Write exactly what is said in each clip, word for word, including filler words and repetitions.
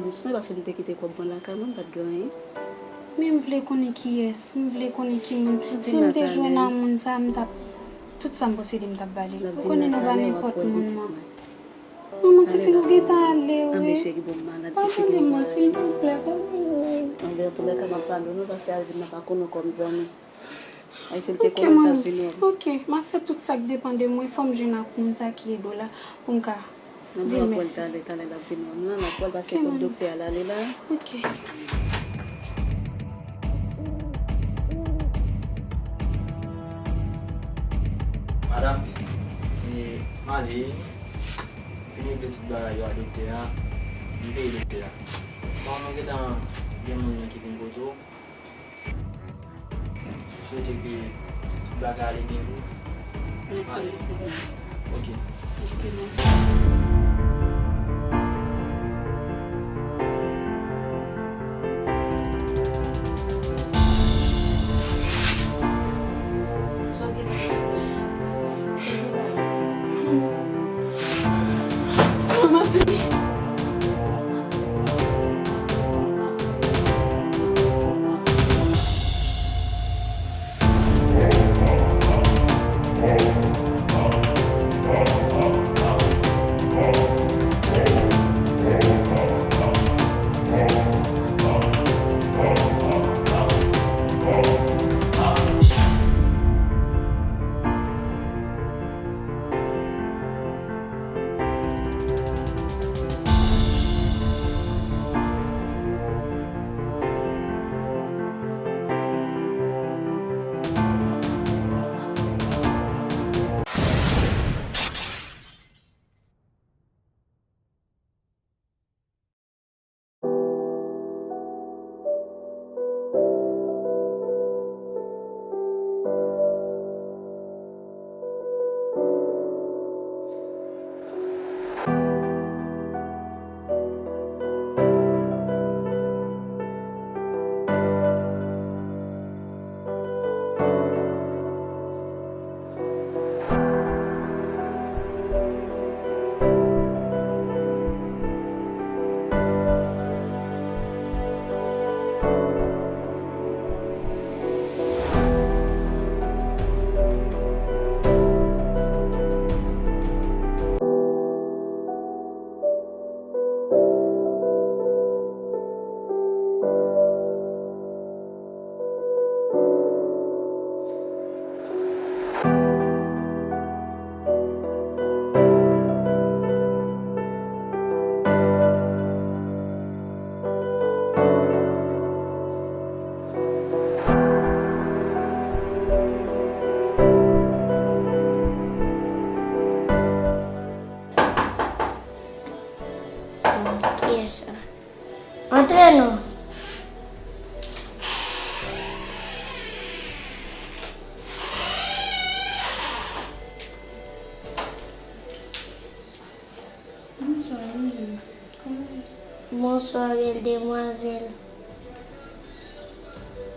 M sonje paske li te kite kòb mwen lakay mwen, m pa t gen anyen. Men m vle konnen kiyès, m vle konnen ki moun. Si m te jwenn a moun sa, m t ap, tout sa m posede, m t ap ba li. Ou konnen nou pa nenpòt moun, man. Manman, tifi, ou gentan ale, wi. Anben, cheri, bon, m malad. Padone mwen, silvouplè, padone. Anben, antoulèka, m ap padone w, paske Alvin nan pa konnen w kòm zanmi. Ay, si l te konnen, l t ap vin wè m. Ok, m ap fè tout sa k depann de mwen. Fò m jwenn ak moun sa ki ede w la pou m ka di l mèsi. Talè, talè, l ap vin wè m lan, l ap pral pase kot doktè a, l ale la. Ok. Madanm, e, m ale, m fin regle tout bagay yo a doktè a, m peye doktè a. Kòman nou gentan gen moun nan ki vin kote w? M swete ke tout bagay ale byen pou ou. Mèsi, mèsi. Ok. Ok, mèsi. Kiyès sa? Antre non. Bonswa, wi, menm. Kòman w ye? Bonswa, bèl demwazèl.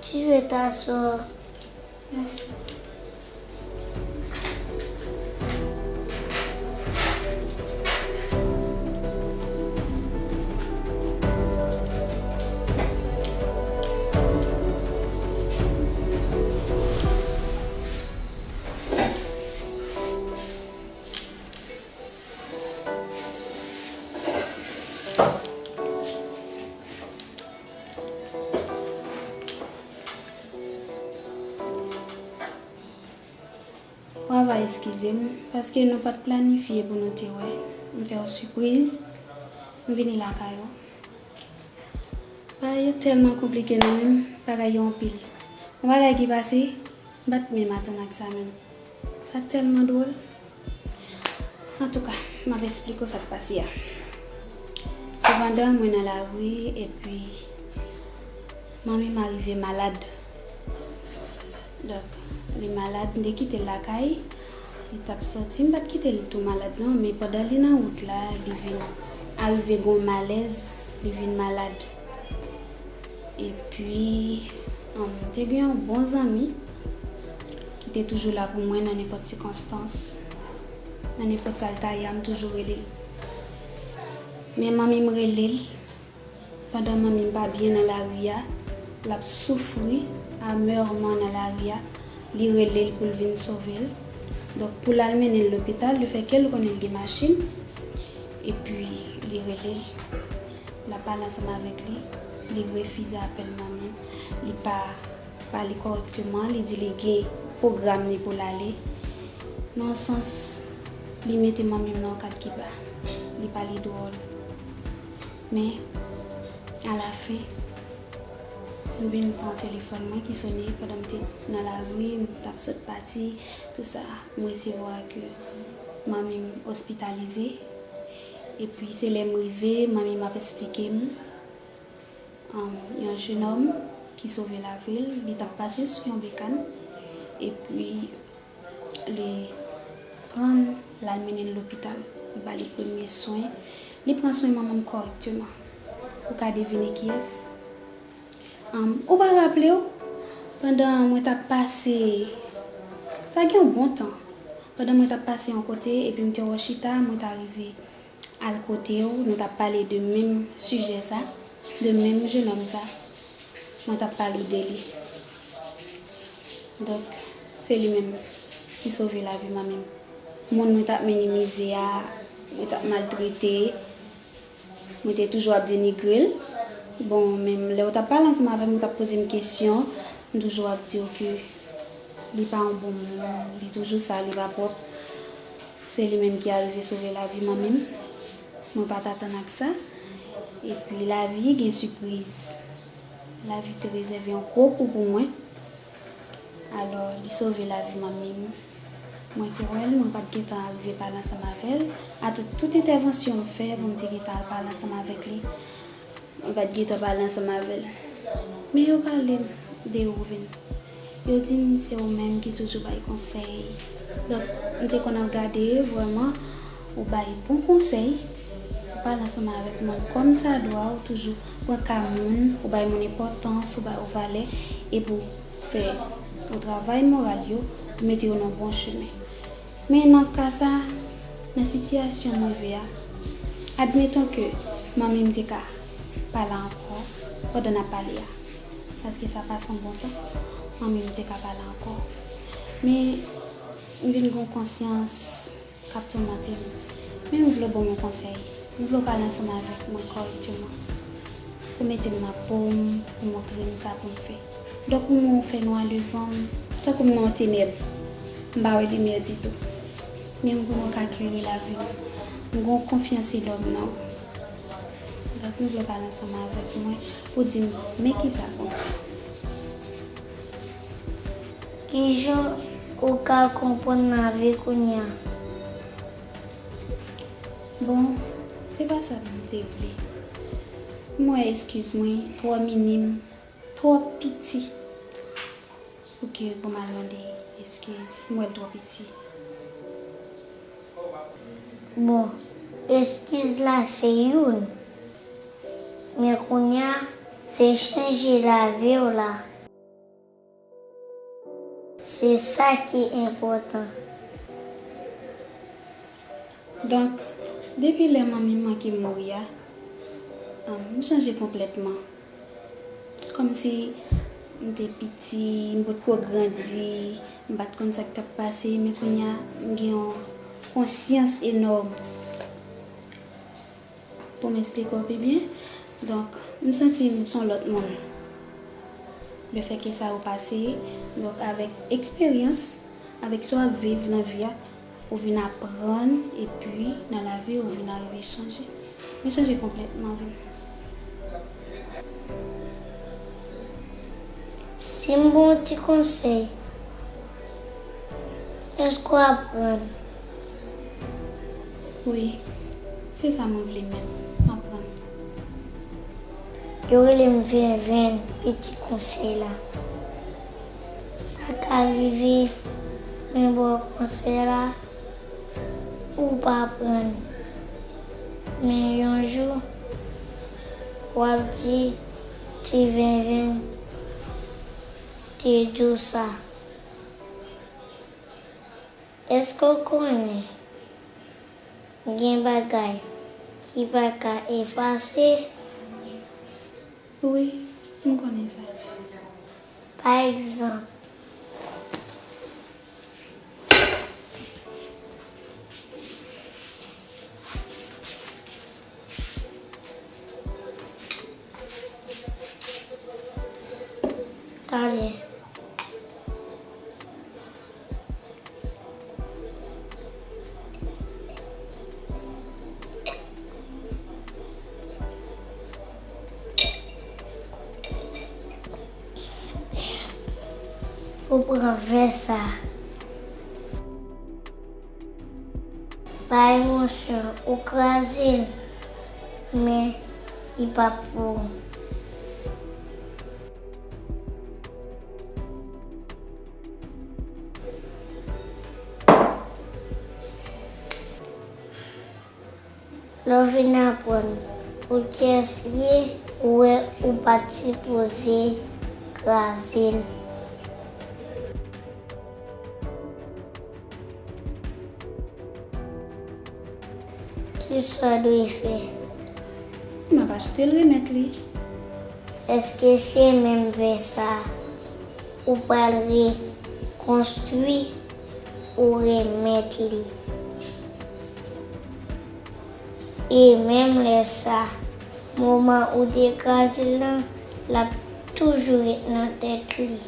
Ti jwèt aswè. Mèsi. Wa va eskize m, paske nou pa t planifye pou nou te wè. M fè w sipriz, m vini lakay ou. Bagay yo tèlman konplike nan men m, bagay yo anpil. Yon bagay ki pase, m pa t menm atann ak sa menm. Sa tèlman dwòl. Antouka, m ap esplike w sa k pase a. Sepandan, mwen nan lari, epi manmi m arive malad. Donk, li malad, m te kite l lakay, li t ap sòti, m pa t kite l tou malad non, men pandan li nan wout la, li vin arive gon malèz, li vin malad. Epi, um, m te gen yon bon zanmi ki te toujou la pou mwen nan nenpòt sikonstans. Nan nenpòt sa l ta ye a, m toujou rele l. Men manmi m rele l, Pandan manmi m pa byen nan lari a, l ap soufri amèman nan lari a, li rele l pou l vin sove l. Donk, pou l al mennen l lopital, lefètke l konnen l gen machin, epi li rele l, l ap pale ansanm avèk li, li refize apèl manmi m, li pa pale kòrèkteman, li di li gen pwogram li pou l ale. Nan yon sans, li mete manmi m nan yon kad ki ba. Li pale dwòl. Men, alafen, m vin pran telefòn mwen ki sone pandan m te nan lari, m t ap sot pati, tou sa. M resevwa ke manmi m ospitalize. Epi, se lè m rive, manmi m ap esplike m, um, yon jenòm ki sove lavi l, li t ap pase sou yon bekàn, epi li pran l, l al mennen l lopital. Li ba li premye swen. Li pran swen manman m kòrèkteman. Ou ka devine kiyès? Um, ou pa raple w? Pandan mwen t ap pase, sa gen yon bon tan. Pandan mwen t ap pase yon kote, epi m te wè w chita, mwen t arive al kote w, nou t ap pale de menm sijè sa, de menm jenòm sa. Mwen t ap pale w de li. Donk, se li menm ki sove lavi manmi m. Moun mwen t ap minimize a, mwen t ap maltrete, mwen te toujou ap denigre l. Bon, menm lè w t ap pale ansanm avè m, ou t ap poze m kesyon, m toujou ap di w ke li pa yon bon moun, li toujou sal, li pa pwòp. Se li menm ki arive sove lavi manmi m. Mwen pa t atann ak sa. Epi lavi gen sipriz. Lavi te rezève yon gwo kou pou mwen. Alò, li sove lavi manmi m. Mwen te wè l, mwen pa t gentan arive pale ansanm avè l. Atout tout entèvansyon m fè pou m te gentan al pale ansanm avèk li, mwen pa t gentan pale ansanm avè l. Men yo pale m de ou, Vin. Yo di m se ou menm ki toujou bay konsèy. Donk, m te konn ap gade, vrèman, ou bay bon konsèy. Ou pale ansanm avèk moun kòmsadwa, ou toujou pran ka moun, ou bay moun enpòtans, ou ba yo valè, epi ou fè, ou travay moral yo, ou mete yo nan bon chemen. Men nan ka sa, nan sitiyasyon m rive a, admeton ke manmi m te ka pa la ankò pandan n ap pale a, paske sa pase yon bon tan, manmi m te ka pa la ankò. Men m vin gen yon konsyans k ap toumante m. Men m vle w ban m yon konsèy. M vle w pale ansanm avèk mwen kòrèkteman. Pou mete m nan po m, pou montre m sa pou m fè. Donk, m wè w fè nwa devan m, tankou m nan yon tenèb. M pa wè limyè ditou. Men m konnen w ka klere lavi m. M gen yon konfyans enòm nan ou. Donk, m vle w pale ansanm avèk mwen pou di m men kisa pou m fè. Kijan ou ka konprann lavi kounye a? Bon, se pa sa m te vle. M wè eskiz mwen twò minim, twò piti pou ke pou m al mande eskiz. M wè l twò piti. Bon, eskiz la se youn. Men kounye a, se chanje lavi w la. Se sa ki enpòtan. Donk, depi lè manmi m manke mouri a, m chanje konplètman. Kòmsi m te piti, m potko grandi, m pa t konn sa k t ap pase, men kounye a, m gen yon konsyans enòm. Pou m esplike w pi byen, donk, m santi m s on lòt moun. Lefètke sa yo pase, donk, avèk eksperyans, avèk sa w ap viv nan vi a, ou vin aprann, epi nan lavi, ou vin arive chanje. Mwen chanje konplètman, vin. Si m ba w yon ti konsèy, èske w ap pran l? Wi, se sa mwen vle menm, m ap pran l. Yo rele m Venven, piti konsèy la. Sa ka rive, mwen ba w konsèy la, ou pa pran l. Men yon jou, w ap di, ti Venven te di w sa. Èske w konnen gen bagay ki pa ka efase? Wi, m konnen sa. Pa egzanp, Tande. Ou pran vè sa. Pa emosyon, ou kraze l, men li pa pou ou. Lè w vin aprann pou kiyès li ye, ou wè ou pa t sipoze kraze l. Kisa w dwe fè? M ap achte l remèt li. Èske se menm vè sa a ou pral rekonstwi ou remèt li? E menm lè sa a, moman ou te kraze l lan, l ap toujou ret nan tèt li.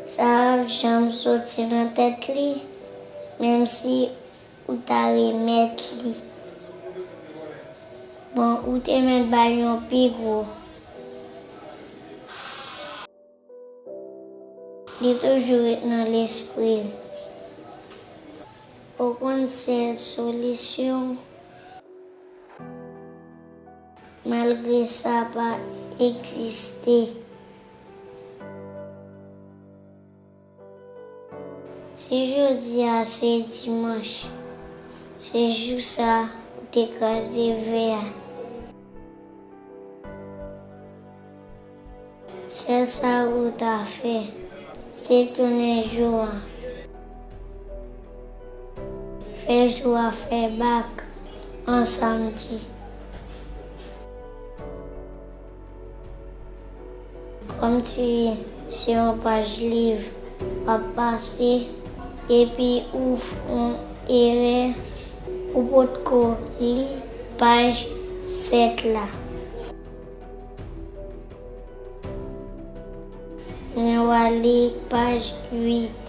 Sa p ap janm soti nan tèt li, menm si ou ta remèt li. Bon, ou te mèt ba l yon pi gwo. Li toujou ret nan lespri l. Ou konn sèl solisyon? Malgre sa pa egziste. Si jodi a se dimanch, se jou sa ou te kraze vè a. Sèl sa ou ta fè, se tounen jou a. Fè jou a fè bak an samdi. Kòmsi se yon paj liv w ap pase, epi ou fè yon erè, ou potko li paj sèt la. Men w a li paj uit.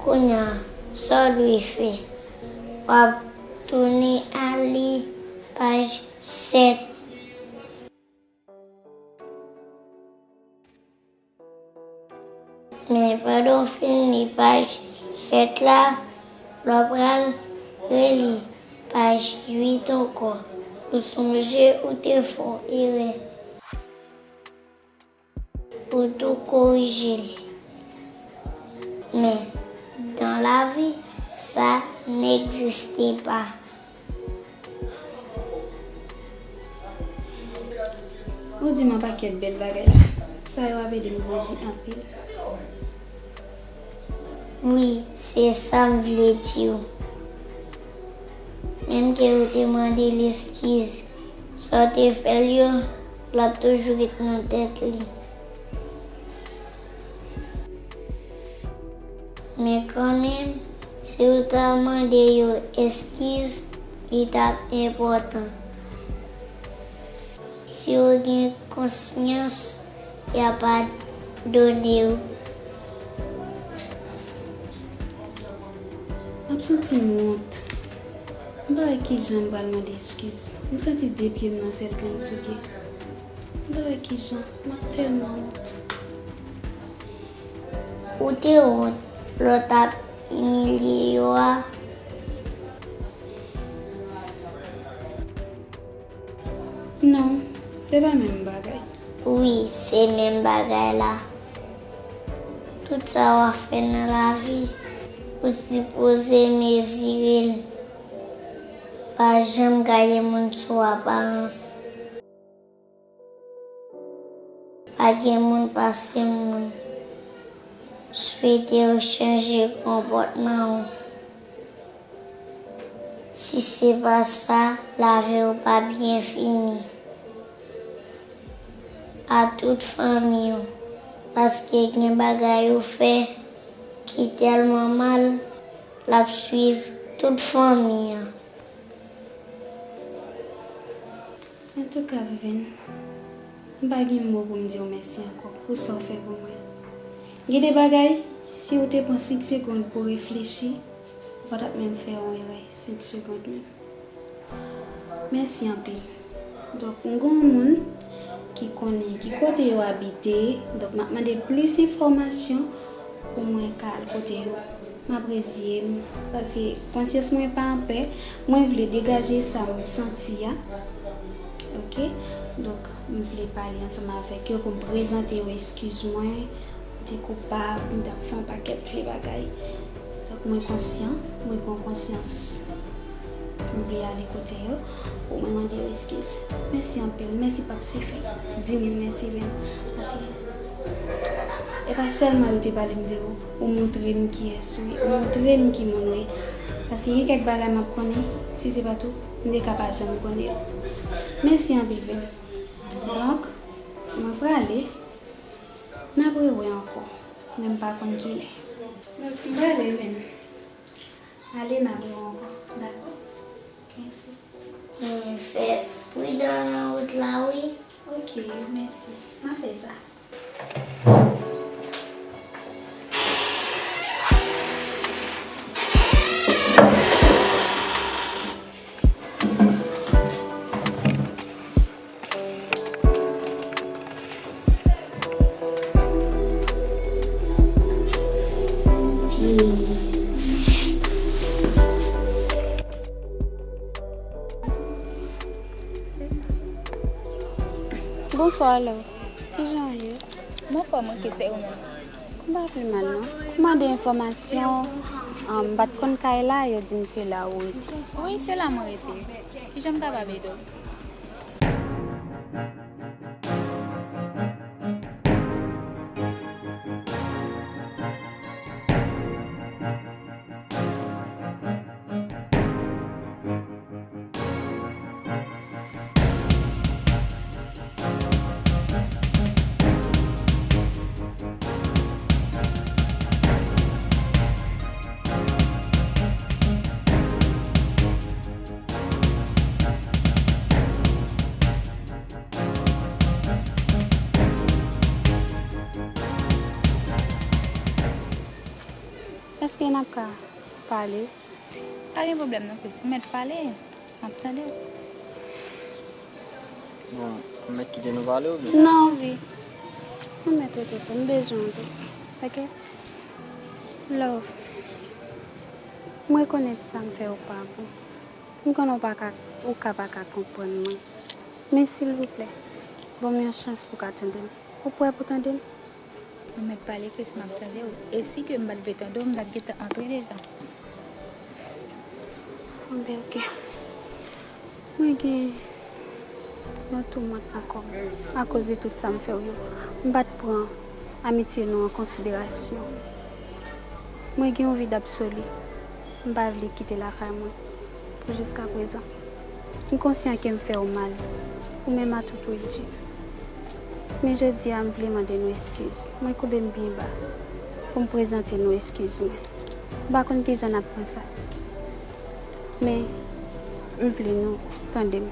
Kounye a, sa w dwe fè? W ap tounen al li paj sèt. Men pandan w fin li paj sèt la, w ap pral reli paj uit ankò. Ou sonje ou te fè yon erè. Ou tou korije l. Men, dans la vie, ça n'existe pas. Ou di m yon pakèt bèl bagay. Sa yo ap ede m grandi anpil. Wi, se sa m vle di w. Menm ke ou te mande l eskiz, sa w te fè l yo, l ap toujou ret nan tèt li. Men kanmenm, si w ta mande yo eskiz, li t ap enpòtan. Si w gen konsyans, y a padone w. M ap santi m wont. M pa wè kijan m pral mande eskiz. M santi de pye m nan sèl grenn soulye. M pa wè kijan. M ap tèlman wont. Ou te wont lè w t ap imilye yo a? Non, se pa menm bagay. Wi, se menm bagay la. Tout sa w ap fè nan lavi, ou sipoze mezire l. Pa janm gade moun sou aparans. Pa gen moun pase moun. Swete w chanje konpòtman w. Si se pa sa, lavi w p ap byen fini. A tout fanmi w, paske gen bagay ou fè ki tèlman mal, l ap swiv tout fanmi an. Antouka, Vivine, m pa gen mo pou m di w mèsi ankò pou sa w fè pou mwen. Gen de bagay, si w te pran senk segonn pou w reflechi, ou pa t ap menm fè yon erè senk segonn menm. Mèsi anpil. Donk, m gen yon moun ki konnen ki kote yo abite, donk m ap mande l plis enfòmasyon pou mwen ka al kote yo. M ap reziye m, paske konsyans mwen pa anpè. Mwen vle degaje sa m santi a. Oke? Donk, m vle pale ansanm avèk yo pou m prezante yo eskiz mwen. M te koupab, m t ap fè yon pakèt vye bagay. Donk, mwen konsyan, mwen gen konsyans. M vle ale kote yo pou mwen mande yo eskiz. Mèsi anpil, mèsi p ap sifi. Di mil mèsi, Ven. Paske e pa sèlman yo te pale m de ou, ou montre m kiyès ou ye, ou montre m ki moun ou ye. Paske gen kèk bagay m ap konnen, si se pa t ou, m te ka pa janm konnen yo. Mèsi anpil, Ven. Donk, mwen prale, n ap rewè ankò, men m pa konn kilè. Donk, m prale, Ven. Ale, n ap rewè ankò, dakò? Mèsi. Men fè pridan nan wout la, wi. Oke, mèsi. M a fè sa. Bonswa, love. Kijan w ye? M anfòm, wi, kèt, e ou menm? M pa pi mal, non. Ou mande enfòmasyon, um, m pa t konn kay la, yo di m se la ou rete. Wi, se la mwen rete. Kijan m kapab ede w? Èske n ap ka pale? Pa gen pwoblèm non, Chris. Ou mèt pale. M ap tande w. Bon, m mèt kite nou pale oubyen? Non. Wi. Ou mèt rete tou. M bezwen w tou. Oke? Love. M rekonèt sa m fè w pa bon. M konnen w pa ka, ou ka pa ka konprann mwen. Men silvouplè, ban m yon chans pou w ka tande m. Ou prè pou tande m? Ou mèt pale, Chris, m ap tande w. E si ke m pa t vle tande w, m t ap gentan antre deja. Bon, ben, oke. Mwen gen yon toumant nan kò m akoz de tout sa m fè w yo. M pa t pran amitye nou an konsiderasyon. Mwen gen yon vid absoli. M pa vle kite lakay mwen pou jiskaprezan. M konsyan ke m fè w mal, ou menm a tout Wildy. Men jodi a, m vle mande nou eskiz. Mwen koube m byen ba pou m prezante nou eskiz mwen. M pa konn kijan n ap pran sa. Men, m vle nou tande m.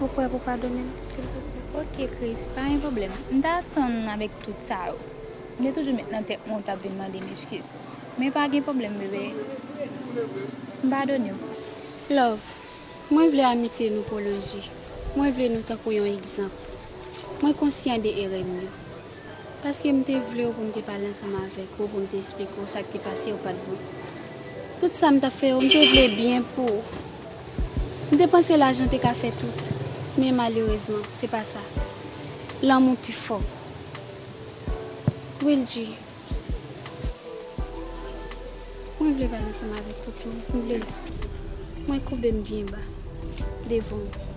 Ou prè pou padone m, silvouplè? Oke, Chris, pa gen pwoblèm. M t atann avèk tout sa yo. M te toujou met nan tèt mwen w t ap vin mande m eskiz. Men pa gen pwoblèm, bebe. M padone w. Love, mwen vle amitye nou pwolonje. Mwen vle nou tankou yon egzanp. Mwen konsyan de erè m yo. Paske m te vle w pou m te pale ansanm avèk ou, pou m te esplike w sa k te pase yo pa t bon. Tout sa m t ap fè yo, m te vle byen pou ou. M te panse lajan te ka fè tout, men malerezman, se pa sa. Lanmou pi fò. Wildy, mwen vle pale ansanm avèk ou tou. M vle. Mwen koube m byen ba devan w.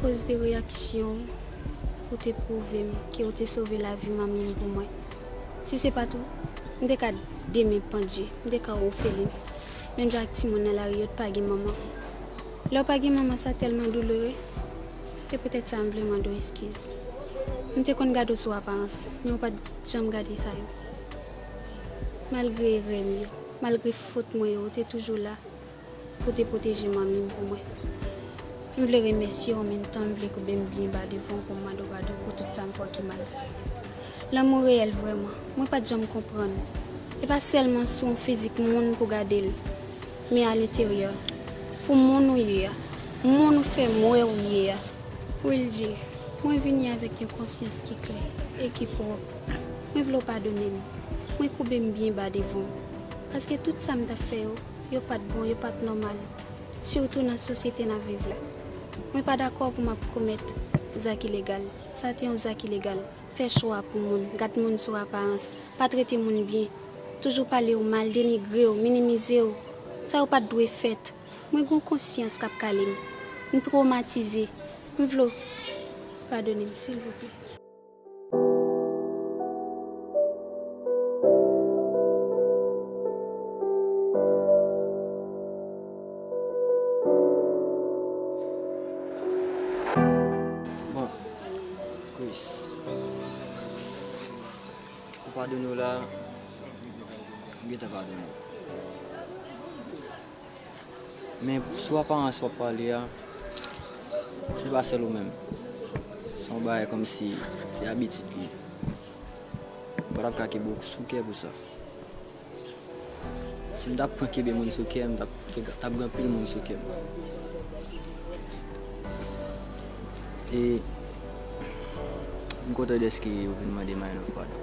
Akoz de reyaksyon w, ou te pwouve m ke w te sove lavi manmi m pou mwen. Si se pa t ou, m te ka demen pandje, m te ka ofelin. Menm jan ak timoun nan lari yo t pa gen manman. Lè w pa gen manman, sa tèlman doulere. E poutèt sa, m vle mande w eskiz. M te konn gade w sou aparans, men w pa t janm gade sa yo. Malgre erè m yo, malgre fot mwen yo, w te toujou la pou te pwoteje manmi m pou mwen. M vle remèsye w an menm tan, m vle koube m byen ba devan w pou m mande w padon pou tout sa m fè w ki mal. Lanmou reyèl vrèman, mwen pa t janm konprann. E pa sèlman sou yon fizik moun pou gade l, men alenteryè, pou moun ou ye a, moun ou fè m wè ou ye a. Wildy, mwen vini avèk yon konsyans ki klè e ki pwòp. Mwen vle w padone m. Mwen koube m byen ba devan w. Paske tout sa m t ap fè yo, yo pa t bon, yo pa t nòmal. Sitou nan sosyete n ap viv la. Mwen pa dakò pou m ap komèt zak ilegal. Sa te yon zak ilegal. Fè cho a pou moun, gad moun sou aparans, pa trete moun byen, toujou pale w mal, denigre w, minimize w. Sa yo pa t dwe fèt. Mwen gen yon konsyans k ap kale m. M twomatize. M vle w padone m, silvouplè. Bon, Chris, ou padone w la, m gentan padone w. Men sou aparans w ap pale a, se pa sèl ou menm. Se yon bagay kòmsi se abitid li ye. M pa t ap ka kenbe w sou kè pou sa. Si m t ap pran kenbe moun sou kè, m t ap, t ap gen anpil moun sou kè m. E m kontan dèske ou vin mande My Love padon.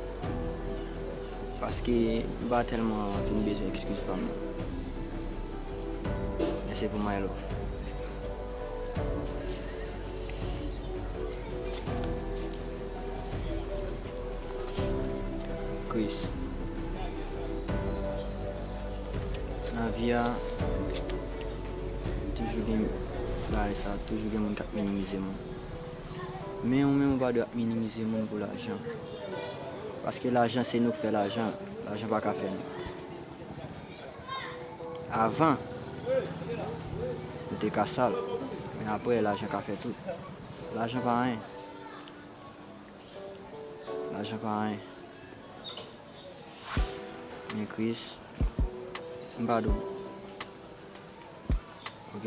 Paske m pa tèlman vin bezwen eskiz pa m non. Men se pou My Love. Chris. Nan vi a, toujou gen bagay sa, toujou gen moun k ap minimize moun. Men ou menm ou pa dwe ap minimize moun pou lajan. Paske lajan se nou k fè lajan, lajan pa ka fè nou. Avan, nou te ka sal, men apre lajan ka fè tout. Lajan pa anyen. Lajan pa anyen. Men Chris, m padone w. Ok?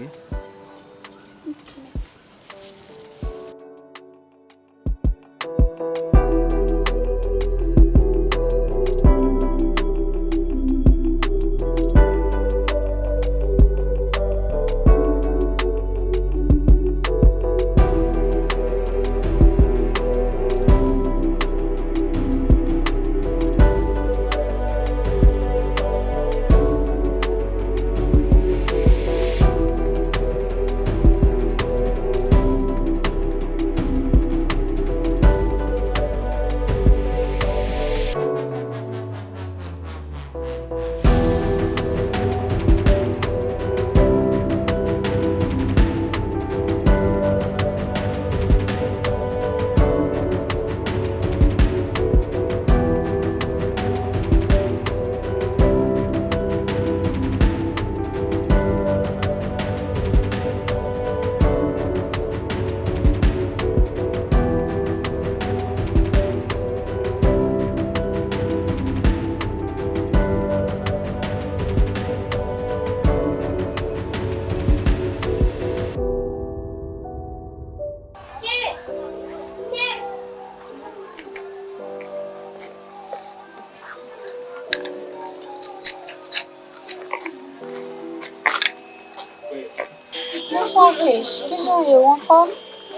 Bonswa Keish, kijan w ye, ou anfòm?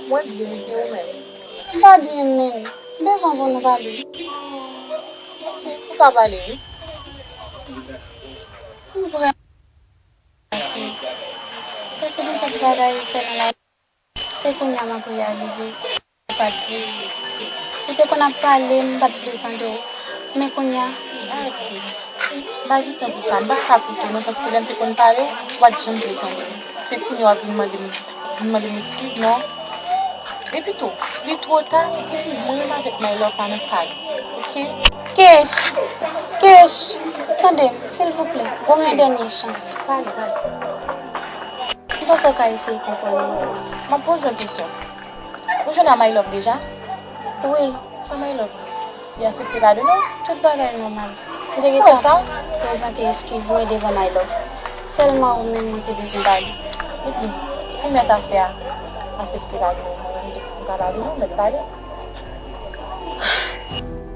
Mwen byen, epi ou menm? M pa byen menm, m bezwen pou nou pale. Ok, ou ka pale wi. M vrèman pase, pase de kèk bagay fè nan lavi. Se kounye a m ap reyalize. Ou pa t vle. Ou te konn ap pale, m pa t vle tande w. Men kounye a, ay Kris, m pa gen tan pou sa. M pa t ka koute w non, paske lè m te konn pale w, ou pa t janm vle tande m. Se kounye a w ap vin mande m, vin mande m eskiz, non. Epi tou, li twò ta, epi mwen menm avèk my love pa nan kay, oke? Kesh, Kesh, tande m, silvouplè, ban m yon dènye chans. Pale, pale. M panse w ka eseye konprann mwen. M ap poze w kesyon. Ou jwenn a my love deja? Wi. Sa my love? Li aksepte padone w? Tout bagay nòmal. M te gentan prezante eskiz mwen devan my love. Sèlman ou menm mwen te bezwen ba li. Mm, mm. Si mèt afè a aksepte padone w, mwen menm m ka padone w, mèt pale.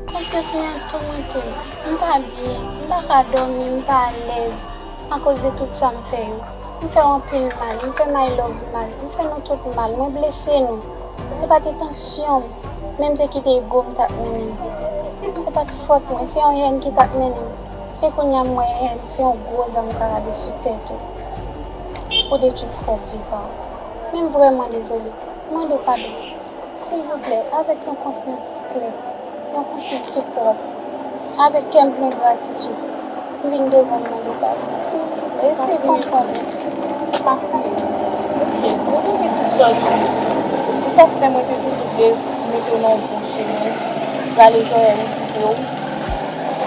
Konsyans mwen ap toumante m. M pa byen. M pa ka dòmi. M pa alèz akoz de tout sa m fè yo. M fè w anpil mal. M fè my love mal. M fè nou tout mal. Mwen blese nou. Se pa t entansyon m. Men m te kite ego m t ap mennen m. Se pa t fòt mwen. Se yon hèn ki t ap mennen m. Se kounye a m wè hèn se yon gwo zam karab sou tèt ou. Pou detwi pwòp vi pa w. Men m vrèman dezole. M mande w padon. Silvouplè, avèk yon konsyans ki klè, yon konsyans ki pwòp, avèk kè m plen gratitid, m vin devan w mande w padon. Silvouplè, eseye konprann. M ap priye. Ok, mwen te gen tout sa di. Se sa k fè mwen te toujou vle mete w nan yon bon chemen, prale zòrèy ou kite w.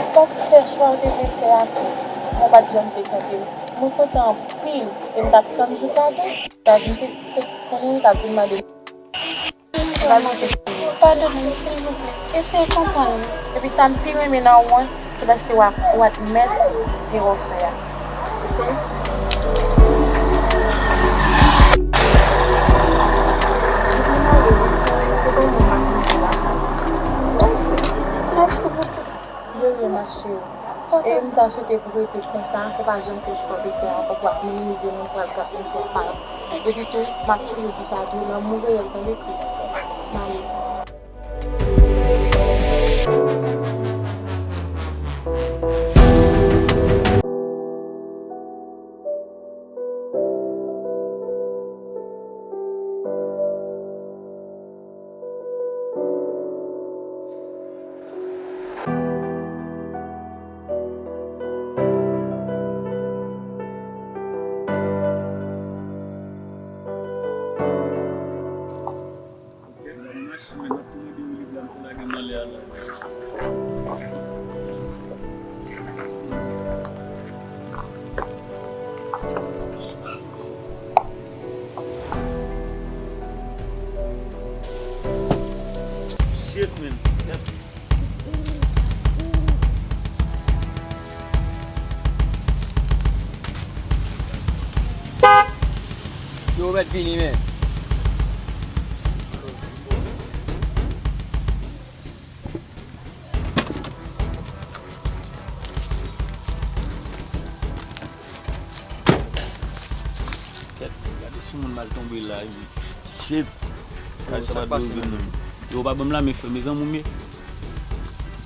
Ou pa t fè chwa w te vle fè a tou, mwen pa t janm te tande w. Mwen kontan anpil, e m t ap tann jou sa tou. Sa vin te, te konnen w t ap vin mande m. Padone m, silvouplè. Eseye konprann mwen. Epi sa m pi renmen nan ou an, se paske w ap, w admèt erè w fè a. Oke? Mèsi. Mèsi bokou. De rien, ma chérie. E m ta swete pou rete konsa, fò pa janm fè chwa w te fè a ankò, pou w ap minimize moun, pou w ap gade moun, fò w pa. Epi tou, m ap toujou di sa tou, lanmou reyèl, tande, Chris. M ale. Shit, man. Yo, mèt vini, men. Kèt, gade sou moun mal tonbe la, wi. Shit. Yo, sa pa dwe vin non. Yo, pa ban m la, men frè, mezanmi, men.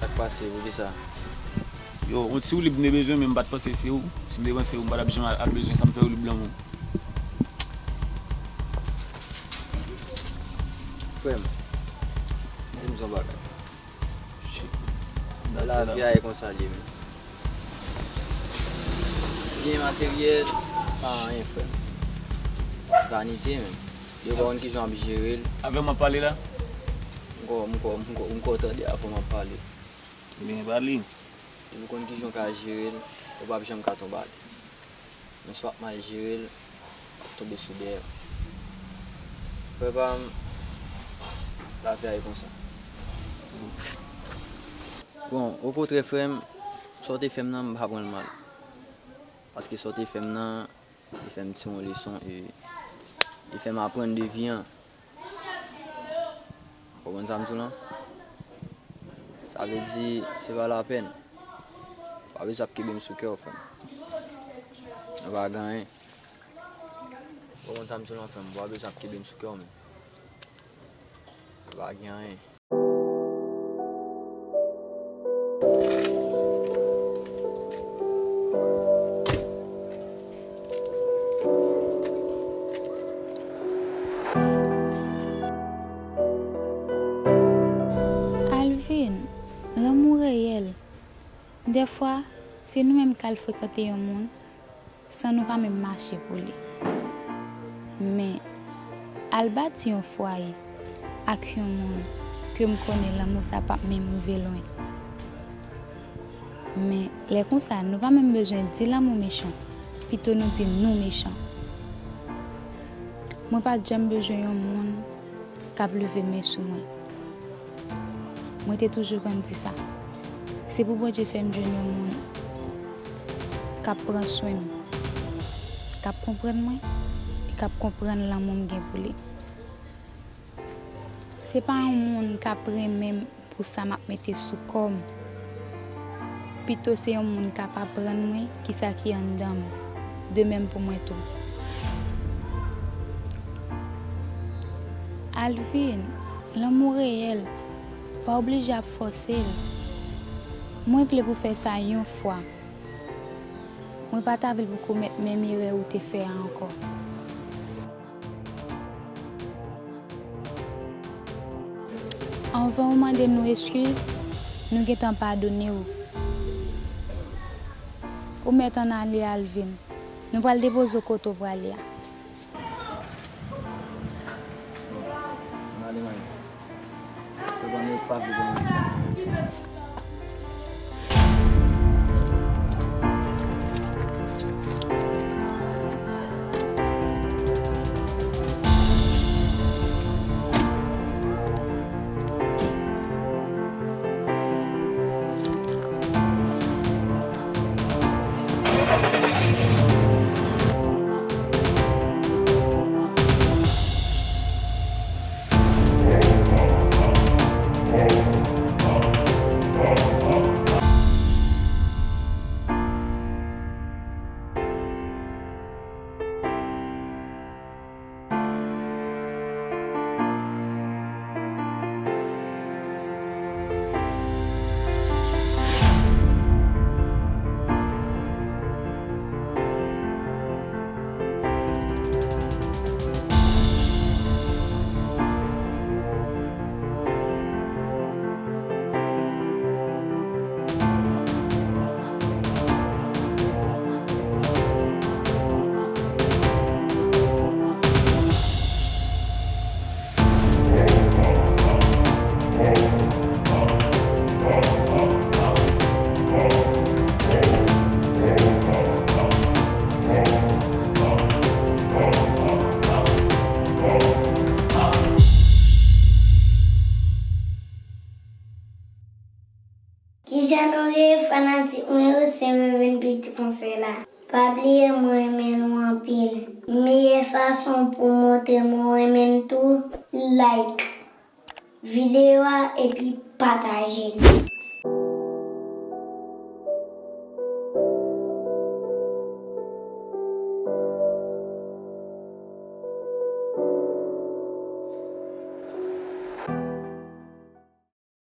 Sa k pase, poukisa? Yo, yon ti woulib m te bezwen, men m pa t panse se ou. Si m te panse ou, m pa t ap janm ap bezwen sa m fè woulib lan, mwen. Frè m, di m yon bagay. Shit. Lavi a e konsa l ye, men. Byen materyèl, pa anyen, frè m. Vanite, men. Yo pa konn kijan w ap jere l. Avè m w ap pale la? M ko, m ko, m ko, m ko tande avan m ap pale. Byen pale. Depi w konn kijan w ka jere l, ou p ap janm ka tonbe atè. Men si w ap mal jere l, w ap tonbe sou dèyè w. Frè pa m, lavi a e konsa. Bon, okontrè, frè m, sa w te fè m nan, m pa pran l mal. Paske sa w te fè m nan, li fè m tire yon leson e li fè m aprann de vi an. Ou konprann sa m di w lan? Sa vle di, se pa lapèn. Ou pa bezwen ap kenbe m sou kè w, frè m. Nou pa gen anyen. Ou konprann sa m di w lan, frè m? Ou pa bezwen ap kenbe m sou kè w, men. Nou pa gen anyen. Alvin, lanmou reyèl. Dèfwa, se nou menm k al frekante yon moun san nou pa menm mache pou li. Men, al bati yon fwaye, ak yon moun ke m konnen lanmou sa p ap menm rive lwen. Men, lè konsa, nou pa menm bezwen di lanmou mechan, pito nou di nou mechan. Mwen pa t janm bezwen yon moun k ap leve men sou mwen. Mwen te toujou konn di sa. Se pou Bondye fè m jwenn yon moun k ap pran swen m, k ap konprann mwen e k ap konprann lanmou m gen pou li. Se pa yon moun k ap renmen m pou sa m ap mete sou kò m. Pito se yon moun k ap aprann mwen kisa ki anndan m, de menm pou mwen tou. Alvin, lanmou reyèl, pa oblije ap fòse l. Mwen vle pou fè sa yon fwa. Mwen pa ta vle pou komèt menm erè ou te fè a ankò. Anvan ou mande nou eskiz, nou gentan padone w. Ou mèt ann ale, Alvin. Nou pral depoze w kote w prale a. Ann ale, man. Yo ban nou pa vle ban nou. Kijan nou ye, fanatik mwen yo? Se mwen menm, Piti Konsèy la. Pa bliye mwen renmen nou anpil. Meyè fason pou montre mwen renmen n tou, like videyo a epi pataje l.